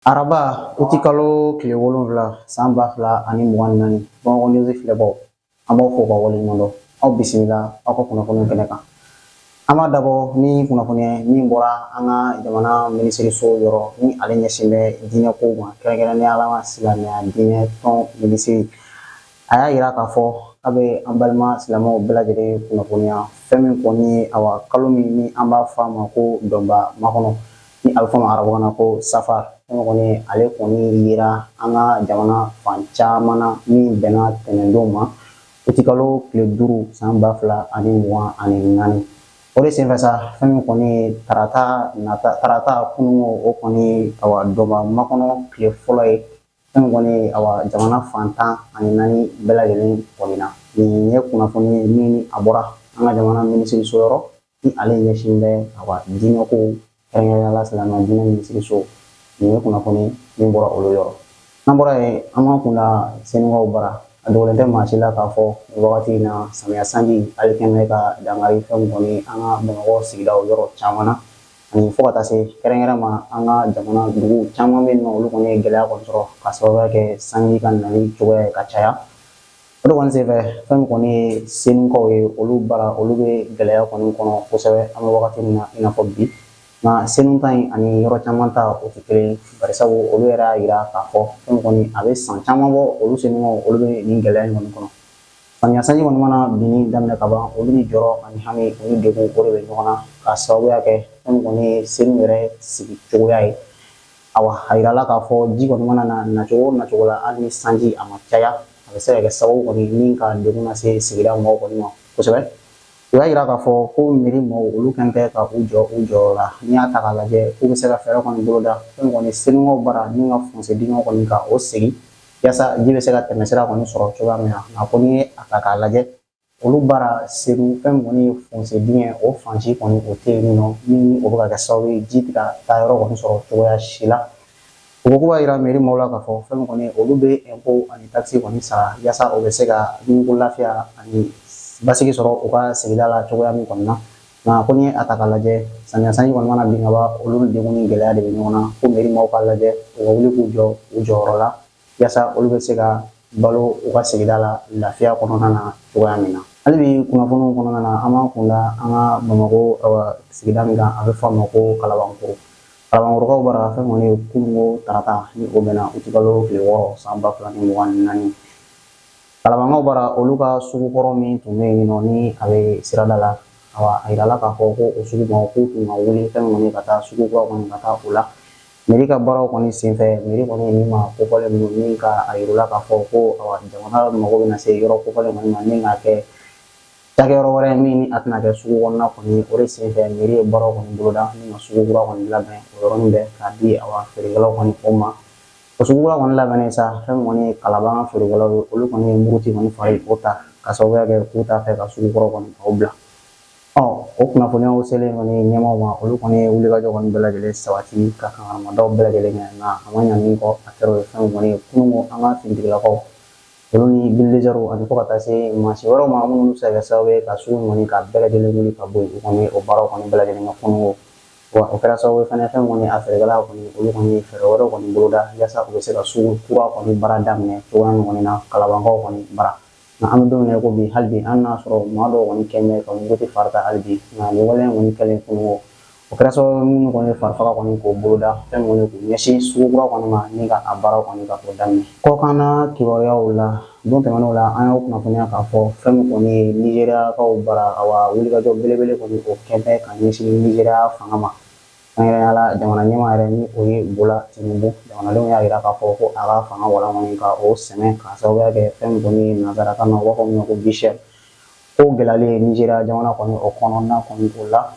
Araba utikalo tile 7 san 2024, Bamakɔ News filɛbaw, an b'aw fo ka waleɲuman dɔn. Aw bisimila aw ka kunnafoni kɛnɛ kan. An b'a dabɔ ni kunnafoni ye min bɔra an ka jamana minisiriso yɔrɔ ni ale ɲɛsin bɛ diinɛ kow ma, kɛrɛnkɛrɛnnenya la silamɛya diinɛ tɔn minisiri. A y'a yira k'a fɔ k'a bɛ an balima silamɛw bɛɛ lajɛlen kunnafoniya fɛn min kɔni ye, awa, kalo min ni an b'a fɔ a ma ko dɔnba makɔnɔ, ni a bɛ fɔ a ma arabukan na ko safar, fɛn min kɔni ale kɔni yera an ka jamana fan caman na, min bɛnna tɛnɛndon ma, utikalo tile 5 san 2024. O de senfɛ sa, fɛn min kɔni ye tarata nata, tarata kununko, o kɔni, awa, dɔnba makɔnɔ tile fɔlɔ ye, fɛn min kɔni, awa, jamana fan 14 bɛɛ lajɛlen kɔni na. Nin ye kunnafoni ye min a bɔra an ka jamana minisiriso yɔrɔ ni ale ɲɛsin bɛ, awa, diinɛ ko, kɛrɛnkɛrɛnnenya la silamɛya diinɛ minisiriso. Nin ye kunnafoni min bɔra olu yɔrɔ. N'an bɔra yen, an b'an kun da Senukaw bara. A dogolen tɛ maa si la k'a fɔ nin wagati in na, samiya sanji ale kɛn bɛ ka dankari fɛn min kɔni an ka Bamakɔ sigidaw yɔrɔ caman na, ani fo ka taa se kɛrɛnkɛrɛn ma an ka jamana dugu caman bɛ yen nɔ, olu kɔni ye gɛlɛya kɔni sɔrɔ ka sababuya kɛ sanji ka nali cogoya ye ka caya. O de kɔni senfɛ, fɛn min kɔni ye Senukaw ye, olu bara, olu bɛ gɛlɛya kɔni kɔnɔ kosɛbɛ an bɛ wagati min na i n'a fɔ bi. Nka Senu ta in ani yɔrɔ caman ta, o tɛ kelen ye, barisabu olu yɛrɛ y'a yira k'a fɔ fɛn min kɔni a bɛ san caman bɔ, olu Senukaw, olu bɛ nin gɛlɛya in kɔni kɔnɔ. Samiya sanji kɔni mana binni daminɛ ka ban, olu ni jɔrɔ ani hami, u ni degun, o de bɛ ɲɔgɔn na, k'a sababuya kɛ fɛn min kɔni ye Senu yɛrɛ sigi cogoya ye. Awa, a yirala k'a fɔ ji kɔni mana na nacogo o nacogo la, hali ni sanji a ma caya, a bɛ se ka kɛ sababu kɔni ni ka degun lase sigida mɔgɔw kɔni ma kosɛbɛ. U y'a yira k'a fɔ ko mairie mɔgɔw, olu kɛn tɛ ka u jɔ u jɔyɔrɔ la. N'i y'a ta k'a lajɛ, k'u bɛ se ka fɛɛrɛ kɔni boloda fɛn kɔni Senukaw bara ni ka fossé dingɛ kɔni ka o segin, yaasa ji bɛ se ka tɛmɛsira kɔni sɔrɔ cogoya min na. Nka ko n'i ye a ta k'a lajɛ, olu bara Senu, fɛn min kɔni ye fossé dingɛ, o fan si kɔni o tɛ yen nɔ, ni o bɛ ka kɛ sababu ye ji tɛ ka taa yɔrɔ kɔni sɔrɔ cogoya si la. U ko k'u b'a yira mairie maaw la k'a fɔ fɛn min kɔni olu bɛ impôt ani taxe kɔni sara, yaasa o bɛ se ka ni ko lafiya ani basigi sɔrɔ u ka sigida la cogoya min kɔni na. Nka ko n'i ye a ta k'a lajɛ, samiya sanji kɔni mana bin ka ban, olu ni degun ni gɛlɛya de bɛ ɲɔgɔn na. Ko mairie maaw k'a lajɛ, u ka wuli k'u jɔ u jɔyɔrɔ la, yaasa olu bɛ se ka balo u ka sigida la lafiya kɔnɔna na cogoya min na. Hali bi kunnafoniw kɔnɔna na, an b'an kun da an ka Bamakɔ sigida min kan, a bɛ fɔ a ma ko Kalabankɔrɔ. Kalabankɔrɔkaw bara, fɛn kɔni ye kununko tarata, ni o bɛnna utikalo tile 6 san 2024, Kalabankaw bara, olu ka sugu kɔrɔ min tun bɛ yen nɔ, ni a bɛ sirada la, awa, a yirala k'a fɔ ko o sugu ma, k'u tun ka wuli fɛn kɔni ka taa sugu kura kɔni ka taa o la. Mairie ka baaraw kɔni senfɛ, mairie kɔni ye nin maa kofɔlen ninnu ni ka a yir'u la k'a fɔ ko, awa, jamana mago bɛna se yɔrɔ kofɔlen kɔni ma ni k'a kɛ cakɛyɔrɔ wɛrɛ min ni a tɛna kɛ sugu kɔnɔna kɔni. O de senfɛ, mairie ye baaraw kɔni boloda ni ka sugu kura kɔni labɛn o yɔrɔnin bɛɛ k'a di, awa, feerekɛlaw kɔni o ma. O sugu kura kɔni labɛnnen sa, fɛn min kɔni ye Kalaban feerekɛlaw ye, olu kɔni ye muruti kɔni fari o ta ka sababuya kɛ k'u t'a fɛ ka sugu kɔrɔ kɔni k'o bila. Ɔ o kunnafoniyaw selen kɔni ɲɛmaaw ma, olu kɔni ye wulikajɔ kɔni bɛɛ lajɛlen sabati ka kankarimadaw bɛɛ lajɛlen kɛ, nka a ma ɲa min kɔ, a kɛra o ye. Fɛn min kɔni ye kununko, an ka finitigilakaw, olu ni bulldozerw ani fo ka taa se mansin wɛrɛw ma minnu bɛ se ka kɛ sababu ye ka sugu kɔni ka bɛɛ lajɛlen wuli ka bɔ yen, u kɔni o baaraw kɔni bɛɛ lajɛlen kɛ kununko. Wa o kɛra sababu ye fɛnɛ, fɛn kɔni a feerekɛla kɔni, olu kɔni ye fɛɛrɛ wɛrɛw kɔni boloda yaasa u bɛ se ka sugu kura kɔni baara daminɛ cogoya min kɔni na Kalabankaw kɔni bara. Nka an bɛ don min na i ko bi, hali bi an n'a sɔrɔ maa dɔw kɔni kɛn bɛ ka muruti fari ta hali bi. Nka nin waleya in kɔni kɛlen kununko, o kɛra sababu ye minnu kɔni ye farifaga kɔni k'o boloda, fɛn min kɔni k'u ɲɛsin sugu kura kɔni ma ni ka a baaraw kɔni ka o daminɛ. Kɔkanna kibaruyaw la, don tɛmɛnenw la, an y'aw kunnafoniya k'a fɔ fɛn min kɔni ye Nizeriyakaw bara, awa, wulikajɔ belebele kɔni o kɛn bɛ ka ɲɛsin Nizeriya fanga ma, kɛrɛnkɛrɛnnenya la jamana ɲɛmaa yɛrɛ ni o ye Bola Tinubu. Jamanadenw y'a jira k'a fɔ ko a ka fanga walan kɔni ka o sɛmɛ k'a sababuya kɛ fɛn min kɔni ye nansarakan na u b'a fɔ min ma ko vie chère, ko gɛlɛyalen ye Nizeriya jamana kɔni o kɔnɔna kɔni o la.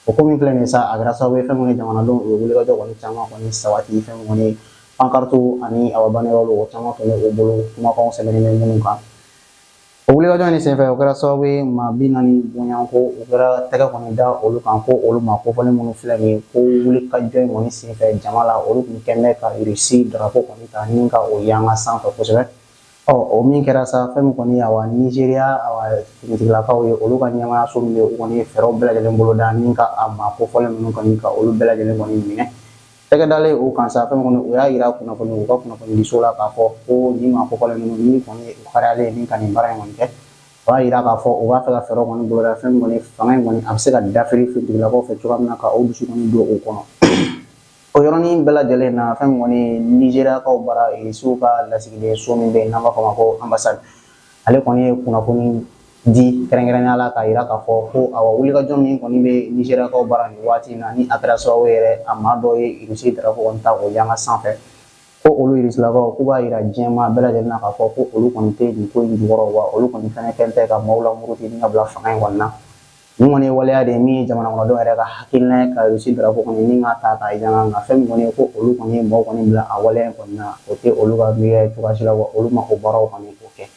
O ko min filɛ nin ye sa, a kɛra sababu ye fɛn min ye jamanadenw, u ye wulikajɔ kɔni caman kɔni sabati, fɛn min kɔni pancarte ani, awa, banderole, o caman tun bɛ u bolo, kumakanw sɛbɛnnen bɛ minnu kan. O wulikajɔ in senfɛ, o kɛra sababu ye maa 40 bɔɲɔgɔnko u kɛra tɛgɛ kɔni da olu kan, ko olu maa kofɔlen minnu filɛ nin ye, ko wulikajɔ in kɔni senfɛ jama la, olu tun kɛn bɛ ka Russie drapeau kɔni ta ni ka o yanga sanfɛ kosɛbɛ. Ɔ o min kɛra sa, fɛn min kɔni, awa, Nizeriya, awa, finitigilakaw ye, olu ka ɲɛmaayaso min bɛ, u kɔni ye fɛɛrɛw bɛɛ lajɛlen boloda ni ka a maa kofɔlen ninnu kɔni ka olu bɛɛ lajɛlen kɔni minɛ. Tɛgɛ dalen o kan sa, fɛn min kɔni, u y'a yira kunnafoni u ka kunnafonidiso la k'a fɔ ko nin maa kofɔlen ninnu ni kɔni ye u kariyalen ni ka nin baara in kɔni kɛ, o b'a yira k'a fɔ u b'a fɛ ka fɛɛrɛ kɔni boloda, fɛn min kɔni fanga in kɔni a bɛ se ka dafiri finitigilakaw fɛ cogoya min na, ka o dusu kɔni don o kɔnɔ. O yɔrɔnin bɛɛ lajɛlen na, fɛn min kɔni Nizeriyakaw bara, Irisiw ka lasigiden so min bɛ yen n'an b'a fɔ a ma ko ambassade, ale kɔni ye kunnafoni di kɛrɛnkɛrɛnnenya la k'a yira k'a fɔ ko awa wulikajɔ min kɔni bɛ Nizeriyakaw bara nin waati in na, ni a kɛra sababu yɛrɛ a maa dɔw ye Irisi darapo kɔni ta k'o yanga sanfɛ, ko olu Irisilakaw k'u b'a yira diɲɛ maa bɛɛ lajɛlen na k'a fɔ ko olu kɔni tɛ nin ko in jukɔrɔ, wa olu kɔni fɛnɛ kɛn tɛ ka maaw lamuruti ni ka bila fanga in kɔni na. Nin kɔni ye waleya de ye min ye jamana kɔnɔdenw yɛrɛ ka hakilina ye ka Irisi darapo kɔni ni k'a ta k'a yanga, nka fɛn min kɔni ye ko olu kɔni ye maaw kɔni bila a waleya in kɔni na, o tɛ olu ka miiriya ye cogoya si la, wa olu ma o baaraw kɔni o kɛ.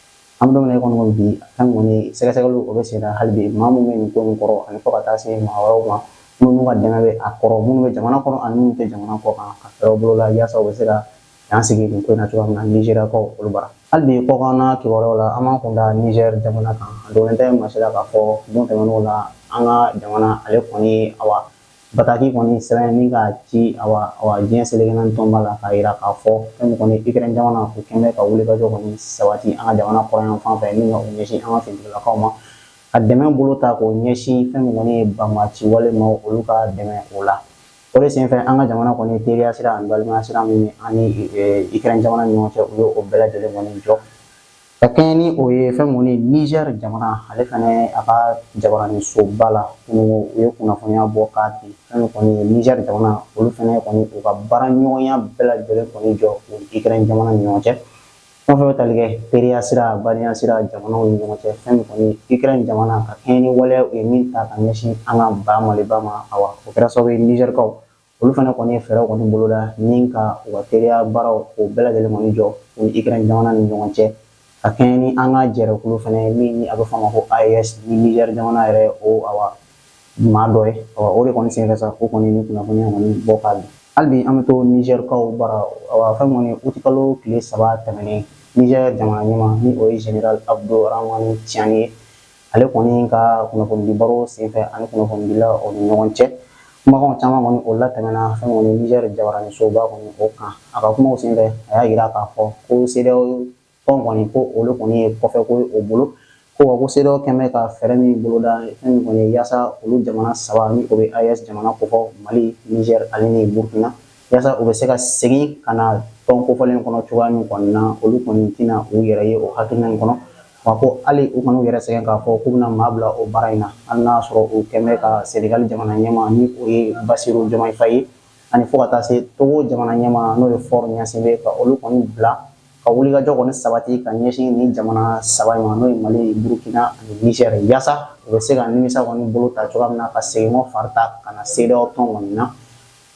An bɛ don min na i kɔni bi, fɛn min kɔni sɛgɛsɛgɛliw o bɛ sen na hali bi, maa minnu bɛ nin ko in kɔrɔ ani fo ka taa se maa wɛrɛw ma minnu ka dɛmɛ bɛ a kɔrɔ, minnu bɛ jamana kɔnɔ ani minnu tɛ jamana kɔ kan, ka fɛɛrɛw boloda yaasa u bɛ se ka dan sigi nin ko in na cogoya min na Nizeriyakaw olu bara. Hali bi kɔkanna kibaruyaw la, an b'an kun da Nizɛri jamana kan. A dogolen tɛ maa si la k'a fɔ don tɛmɛnenw la, an ka jamana ale kɔni awa bataki kɔni sɛbɛn ni k'a ci awa diɲɛ seleke naani tɔnba la k'a yira k'a fɔ fɛn min kɔni Ukraine jamana o kɛn bɛ ka wulikajɔ kɔni sabati an ka jamana kɔrɔn fan fɛ ni ka o ɲɛsin an ka finitigilakaw ma, ka dɛmɛ bolo ta k'o ɲɛsin fɛn min kɔni ye banbaanci wale ma, olu ka dɛmɛ o la. O de senfɛ, an ka jamana kɔni teriya sira ani balimaya sira min bɛ an ni Ukraine jamana ni ɲɔgɔn cɛ, u ye o bɛɛ lajɛlen kɔni jɔ. Ka kɛɲɛ ni o ye, fɛn min kɔni Niger jamana ale fɛnɛ a ka jabaraninsoba la kununko, u ye kunnafoniya bɔ k'a di, fɛn min kɔni ye Niger jamana olu fɛnɛ kɔni u ka baara ɲɔgɔnya bɛɛ lajɛlen kɔni jɔ u ni Ukraine jamana ni ɲɔgɔn cɛ. Fɛn fɛn bɛ tali kɛ teriya sira, badenya sira jamanaw ni ɲɔgɔn cɛ, fɛn min kɔni Ukraine jamana ka kɛɲɛ ni waleya u ye min ta ka ɲɛsin an ka ba Maliba ma, awa o kɛra sababu ye Nigerkaw olu fana kɔni ye fɛɛrɛw kɔni boloda ni ka u ka teriya baaraw o bɛɛ lajɛlen kɔni jɔ u ni Ukraine jamana ni ɲɔgɔn cɛ, ka kɛɲɛ ni an ka jɛrɛkulu fana ye min ni a bɛ fɔ a ma ko AES, ni Niger jamana yɛrɛ o awa maa dɔ ye. Awa o de kɔni senfɛ sa, o kɔni ni kunnafoniya kɔni bɔ k'a bin. Hali bi an bɛ to Nigerkaw bara, awa fɛn kɔni utikalo tile 3 tɛmɛnen, Niger jamana ɲɛmaa ni o ye Général Abdourahamane Tiani ye, ale kɔni ka kunnafonidi baro senfɛ ani kunnafonidila o ni ɲɔgɔn cɛ, kumakanw caman kɔni o latɛmɛna fɛn kɔni Niger jabaraninsoba kɔni o kan. A ka kumaw senfɛ, a y'a yira k'a fɔ ko CEDEAO tɔn kɔni ko olu kɔni ye kɔfɛ ko ye o bolo ko, wa ko CEDEAO kɛn bɛ ka fɛɛrɛ min boloda, fɛn min kɔni ye yaasa olu jamana saba ni o bɛ AES jamana kofɔ, Mali, Niger ale ni Burkina, yaasa u bɛ se ka segin ka na tɔn kofɔlen kɔnɔ cogoya min kɔni na, olu kɔni tɛna u yɛrɛ ye o hakilina in kɔnɔ, wa ko hali u kana u yɛrɛ sɛgɛn k'a fɔ k'u bɛna maa bila o baara in na, hali n'a y'a sɔrɔ u kɛn bɛ ka Senegali jamana ɲɛmaa ni o ye Basiru Diomaye Faye ye, ani fo ka taa se Togo jamana ɲɛmaa n'o ye Faure Gnassingbé, ka olu kɔni bila ka wulikajɔ kɔni sabati ka ɲɛsin nin jamana saba in ma, n'o ye Mali, Burukina ani Niger, yaasa u bɛ se ka nimisa kɔni bolo ta cogoya min na ka segin kɔ fari ta ka na CEDEAO tɔn kɔni na.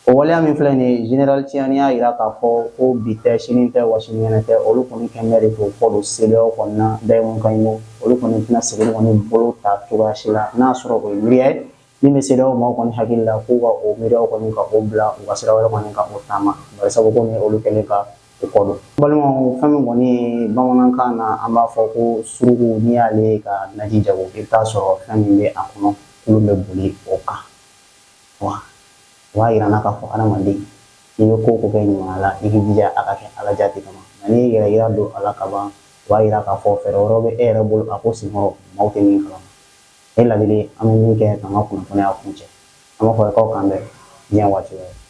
O waleya min filɛ nin ye, Général Tiani y'a yira k'a fɔ ko bi tɛ, sini tɛ, wa sinikɛnɛ tɛ, olu kɔni kɛn bɛ de k'o kɔ don CEDEAO kɔni na dayimu kayimu. Olu kɔni tɛna segin kɔni bolo ta cogoya si la, n'a sɔrɔ o ye miiriya ye min bɛ CEDEAO maaw kɔni hakili la, k'u ka o miiriyaw kɔni ka o bila u ka sira wɛrɛ kɔni ka o taama, bari sabu ko ni olu kɛlen ka o kɔ don. Balimaw, fɛn min kɔni ye bamanankan na, an b'a fɔ ko suruku, n'i y'ale ka naji jago, i bɛ taa sɔrɔ fɛn min bɛ a kɔnɔ, kulun bɛ boli o kan. Wa o b'a yira n na k'a fɔ adamaden, n'i bɛ ko o ko kɛ ɲumanya la, i k'i jija a ka kɛ Ala jati kama, nka n'i ye yɛrɛ yira don a la ka ban, o b'a yira k'a fɔ fɛɛrɛ wɛrɛw bɛ e yɛrɛ bolo a ko senkɔrɔ, maaw tɛ min kalama. E ladili an bɛ min kɛ k'an ka kunnafoniya kuncɛ, an b'a fɔ k'aw k'an bɛn diɲɛ waati wɛrɛ.